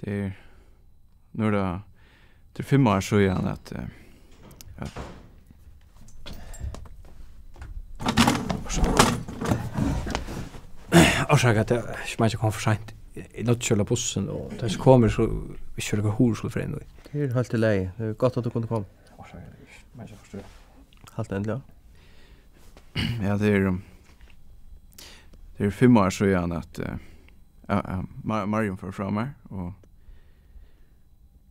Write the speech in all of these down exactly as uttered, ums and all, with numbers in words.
tað er, nú er tað, tað er fimm ár síðan at, eh, at Orsaka at eg, eg meini, eg kom for seint. Eg náddi ikki at hola bussin, og tá eg so kom, so ikki var nakar hurð skuldi fara inn í. Tað er heilt í lagi. Tað er gott at tú kundi koma. Orsaka, eg meini, eg forstyrra. Halt endiliga. Ja, tað er, um, tað er fimm ár síðan at, eh, ja, ja, Mar-, Marjun fór frá mær, og,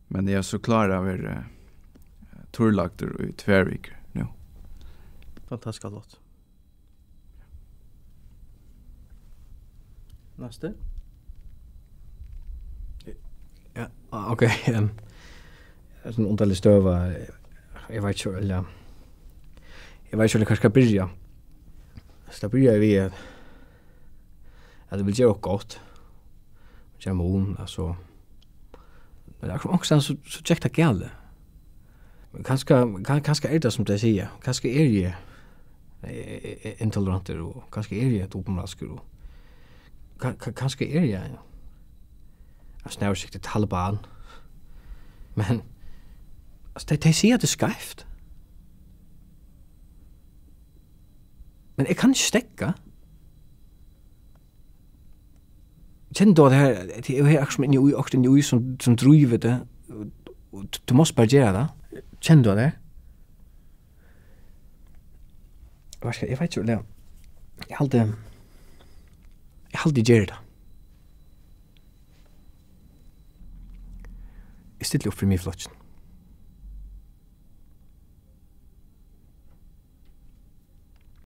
men eg eri so klárur at vera, eh, turrlagdur í tvær vikur nú. Fantastiskt flott. Næsti. Ja, ah, ok, ehm, tað er so ein undarlig støða. Eg veit ikki, ella, eg veit ikki, hvar eg skal byrja. So tað byrjaði við, at, at eg vil gera okkurt gott. Gera mun, altso. Men akkurát onkustaðni so, so gekk tað galið. Men kanska, kan-, kanska er tað sum tey siga. Kanska eri eg, eh, eh, eh, intolerantur, og kanska eri eg dupultmoralskur, og ka-, ka-, kanska eri eg ein, ein snarvittur Taliban. Men, altso, tey, tey siga, at tað er skeivt. Men eg kann ikki steðga. Kennir tú at her, at eg eri akkurát sum inni í, akkurát inni í, sum, sum drívur teg, og tú, tú mást bara gera tað? Kennir tú at tað? Veitst tú hvat, eg veit ikki, Lea. Eg haldi, eg haldi, eg geri tað. Eg stilli upp fyri Miðflokkin.